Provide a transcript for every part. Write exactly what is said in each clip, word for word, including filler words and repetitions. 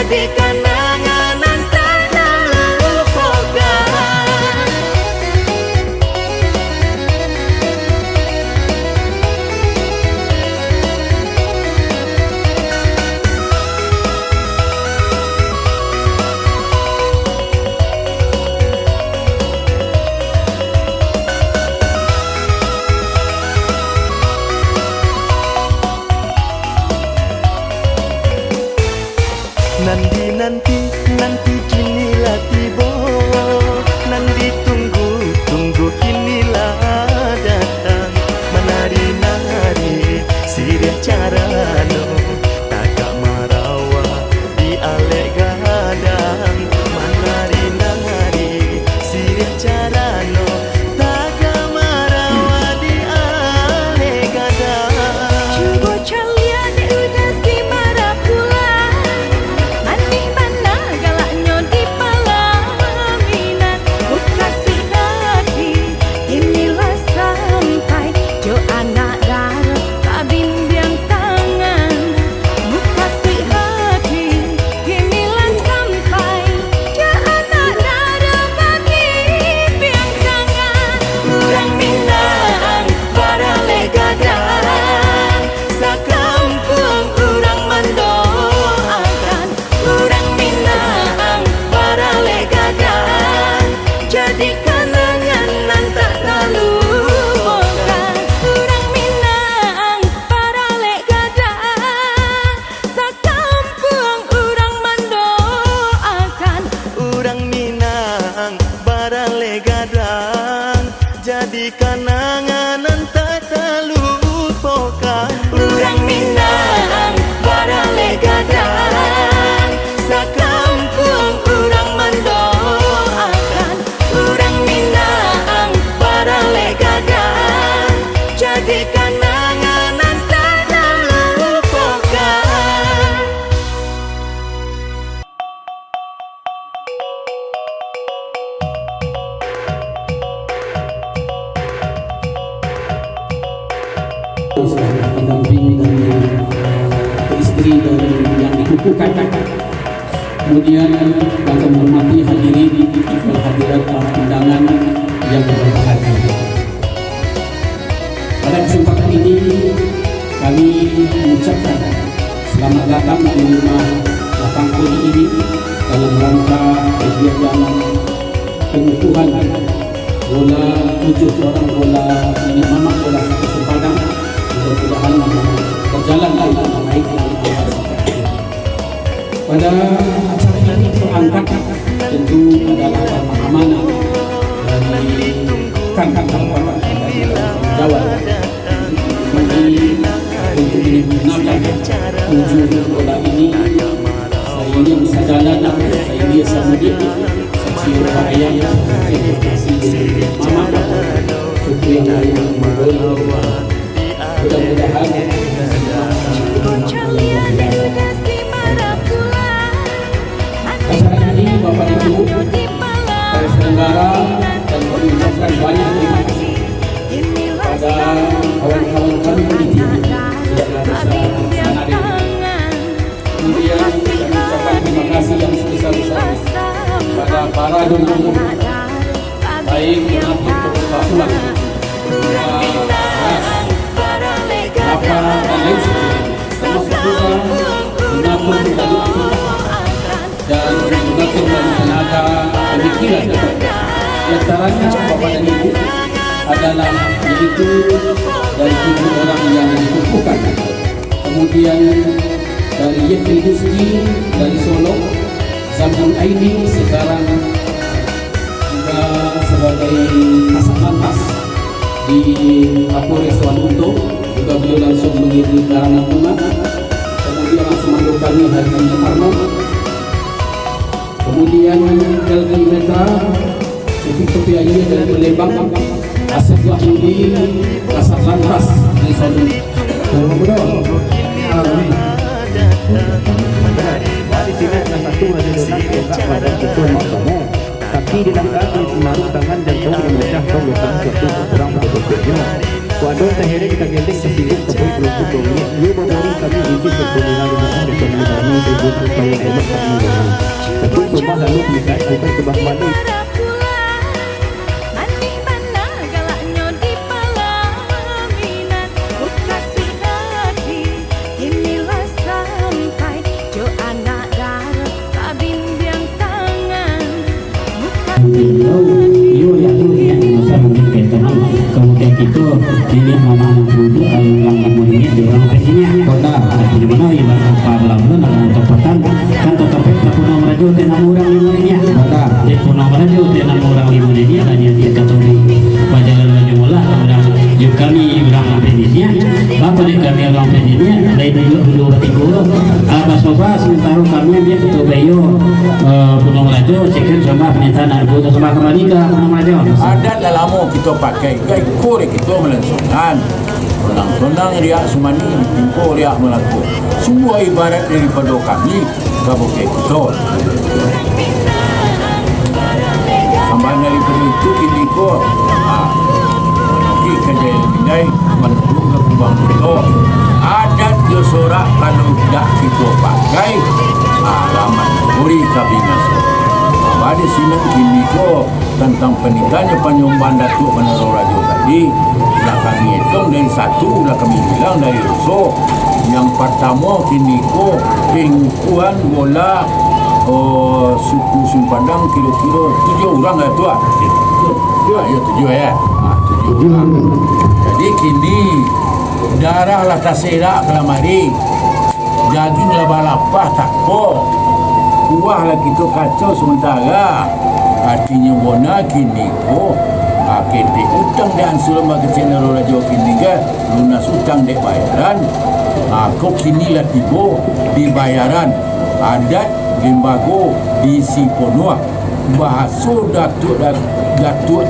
Di kanangan nan tak talupokan. Nan dinanti-nanti kini lah tibo, nan ditunggu-tunggu kini lah datang. Manari-nari siriah carano, tagak marawa di alek gadang. Manari-nari siriah carano, tagak marawa di alek gadang. Cubo caliak dek udah si marapulai, manih bana galaknyo di palaminan. Mukasuik hati kini lah sampai, jo anak daro babimbiang tangan. Mukasuik hati kini lah sampai, jo anak daro babimbiang tangan. Urang Minang baralek gadang, sakampuang urang mandoakan. Urang Minang baralek gadang, jadi kanangan nan tak talupokan. Urang Minang baralek gadang, sakampuang urang mandoakan. Urang Minang baralek gadang, jadi kanangan nan tak talupokan. Urang Minang baralek gadang, sakampuang urang mandoakan. Urang Minang baralek gadang, jadi kanangan nan tak talupokan. Sudah mendampingi dari, eh, isteri dari yang dikukuhkan. Kemudian, kami menghormati hadirin, hadirat, para undangan yang berbahagia. Pada kesempatan ini, kami mengucapkan selamat datang di rumah lapang kali ini dalam rangka kegiatan pengukuhan bola, tujuh orang bola, nenek mamak bola Satu Sempadan. Mudah-mudahan berjalan dengan baik dari awal sampai akhir. Pada acara ini terangkat tentu adalah pemahaman dari kan, kan, kan, kan, dari Jawa. Bagi untuk mengenalkan tujuh bola ini, saya ini bisa jalan, saya ini bisa mudik, saya cium ayam, saya kasih mama, suku yang lain, mudah-mudahan. Acara ini, Bapak Ibu, penyelenggara, dan mengucapkan banyak terima kasih kepada kawan-kawan kami di sini yang telah bisa hadir. Kemudian, kami ucapkan terima kasih yang sebesar-besarnya kepada para donatur, baik donatur berupa uang, berupa beras, kelapa, dan lain sebagainya. Termasuk juga donatur dari dan donatur dari tenaga, pemikiran. Di antaranya, Bapak dan Ibu, adalah yaitu dari tujuh orang yang dikukuhkan. Kemudian dari Yefri Rizki dari Solok, Zamrul Aini sekarang juga sebagai Kasat Lantas di Kapolres Waluunto, juga beliau langsung mengirim karangan bunga. Kemudian langsung mandokangi Haji Arnold. Kemudian L T Metra, Kopi-kopi aia dari Palembang, Asep Wahyudi, Kasat Lantas di Solok. Amin. Di sini salah satu raja donat tonggak badan kita mak kamu. Tapi di langkah menaruh tangan dan kau memecah kau lokasi waktu kurang pada dompetnya. Waduh, taherek ka gendek, tasingkuk, tabuih, pelungkup, bau minyak. Yo, babari kami isi sepuluh lima rumah, depan lima rumah, ibu, Tapi rumah lalu baliak, bukan rumah malu. Manih bana galaknyo di palaminan, buka sirati, kini lah sampai, jo anak daro, babimbiang tangan, buka Iyo, iyo, ya, tu, ya, masa mungkin kayak teman. Kemudian itu, ini memang dulu, eh, urang limo niniak, di urang empat niniak. Kota. Artinyo mano, ibarat apa, lamun, urang tempatan, kan tetap tak punah merajo, teh namo urang limo niniak. Kota. Teh punah merajo, teh namo urang limo niniak, lah, dia, dia kata, "Pajalan maju mula, urang, jo kami, urang empat niniak." Bapa dek kami urang Pidie, lain dulu, dulu batigo lo. Ah, basobah, sementara kami ambiak tu bayo, eh, Punong Rajo, second sambah permintaan anak buah, sambah kembali ka Punong Rajo. Adat lah lamo kito pakai, ka iko dek kito malangsungkan. Tonang-tonang riak sumani, ditimpo riak malangko. Sungguah ibarat daripado kami, ka bukik kuto. Sambah dari itu kini ko, ah, manoki ka jaya pindai, manurun ka kubang kuto. Adat jo sorak kalau indak kito pakai, ah, alamat buri ka binaso. Abah di sinan kini ko, tantang panikahnyo panyambahan Datuak Banaro Rajo tadi, lah kami etong dari satu, lah kami bilang dari ruso. Yang partamo kini ko, pangukuhan bola, oh, suku Simpadang kiro-kiro tujuah urang lah tu, ah. Ah, iyo, tujuah, ya. Ah, tujuah urang. Jadi kini darah lah taserak ka lamari. Dagiang lah balapah tako, kuah lah kito kacau samantara. Artinyo bona kini ko, ah, ketek utang dek ansua bakecek naro rajo kini ko, lunas utang dek bayaran. Ah, ko kini lah tibo di bayaran adat limbago di Siponuah. Bahaso Datuak, Dat-, Datuak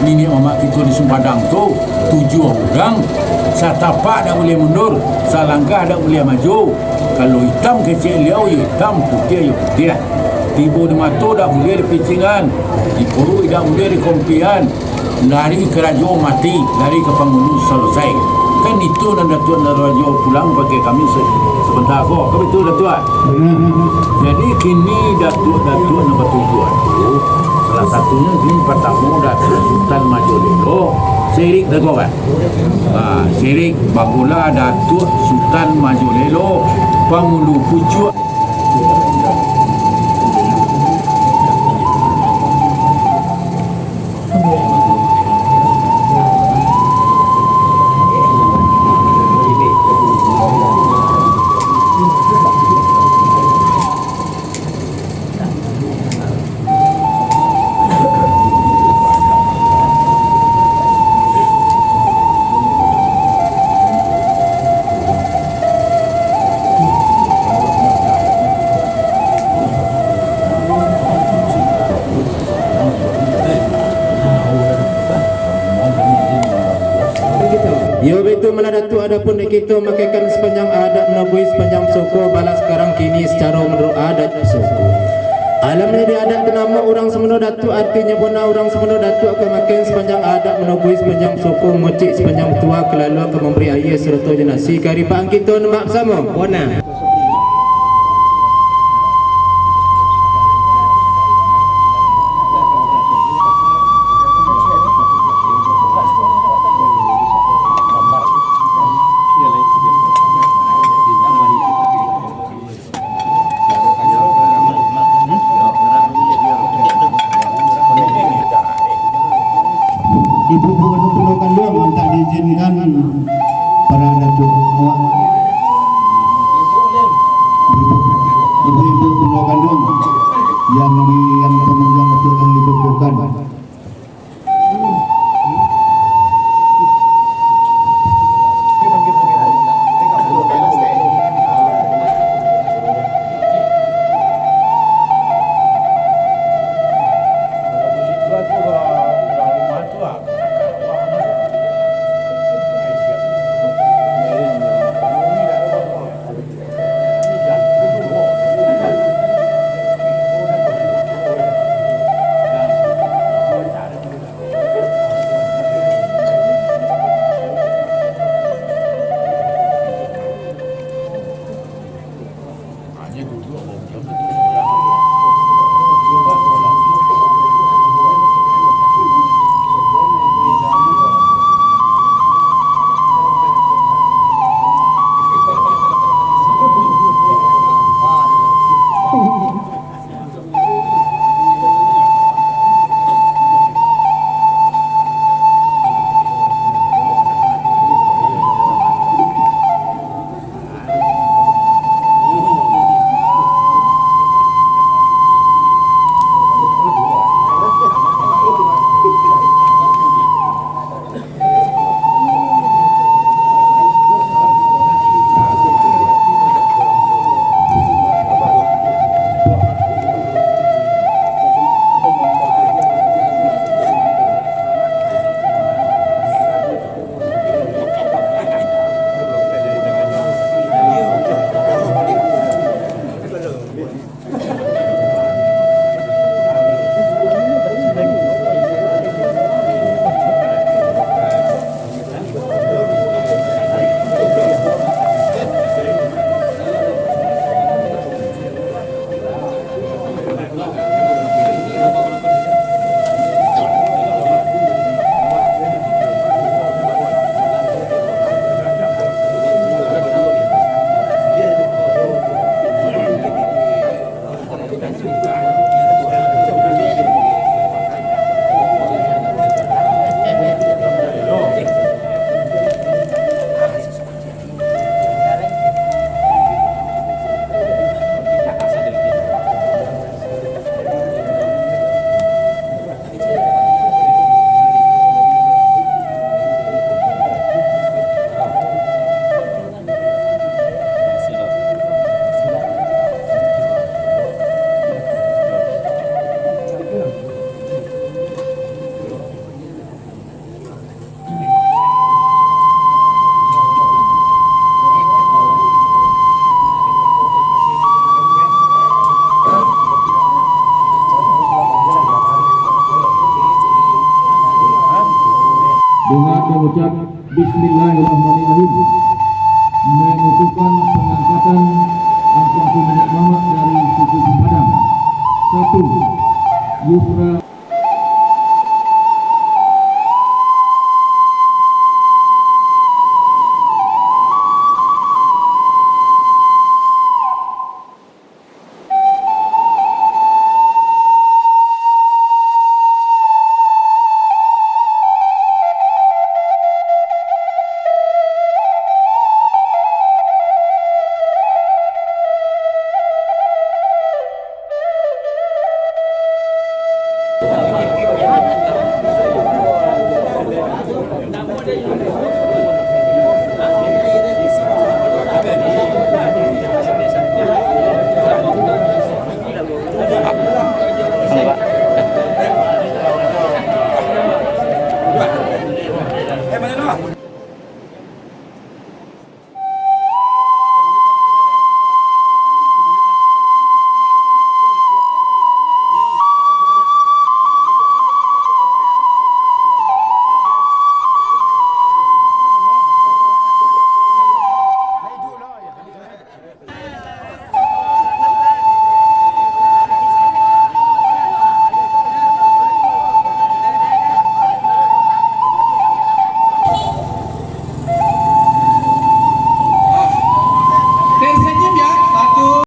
niniak mamak kito di Sumpadang tu, tujuah urang, satapak dak buliah mundur, salangkah dak buliah maju. Kalau itam kecek liau, yo itam, putiah, yo putiah. Tibo di mato dak buliah dipicingan, di paruik dak buliah dikompian. Lari karajo mati, lari ka pangulu salasai. Kan itu nan Datuak nan rajo pulang pakai kami se-, sabanta ko. Kan batua, Datuak? Bana. Jadi, kini datuak-datuak nan batujuah tu, salah satunyo kini partamo Datuak Sutan Majolelo, Sirik Dago, kan? Ha, Sirik, bagola Datuak Sutan Majolelo, pangulu pucuak. Iyo, baitu malah Datuak, adapun dek kito makaikan sapanjang adat manabui sapanjang soko, balas karang kini sacaro manuruik adat soko. Alah manjadi adat tanamo urang samulo Datuak, artinyo bona urang samulo Datuak ka makai sapanjang adat manabui sapanjang soko, mucik sapanjang tuah, kalaluan ka mambari aia sarato jo nasi ka ribaan kito nan basamo. Bona. Ibu, ibu, ibu kanduang mintak diizinkan para datuk awak. Ibu, ibu, ibu kanduang yang di, yang pemuliaan datuk yang dikukuhkan. Dengan mengucap Bismillahirrahmanirrahim, mengukuhkan pengangkatan angku-angku niniak mamak dari suku Padang. Satu, Yusra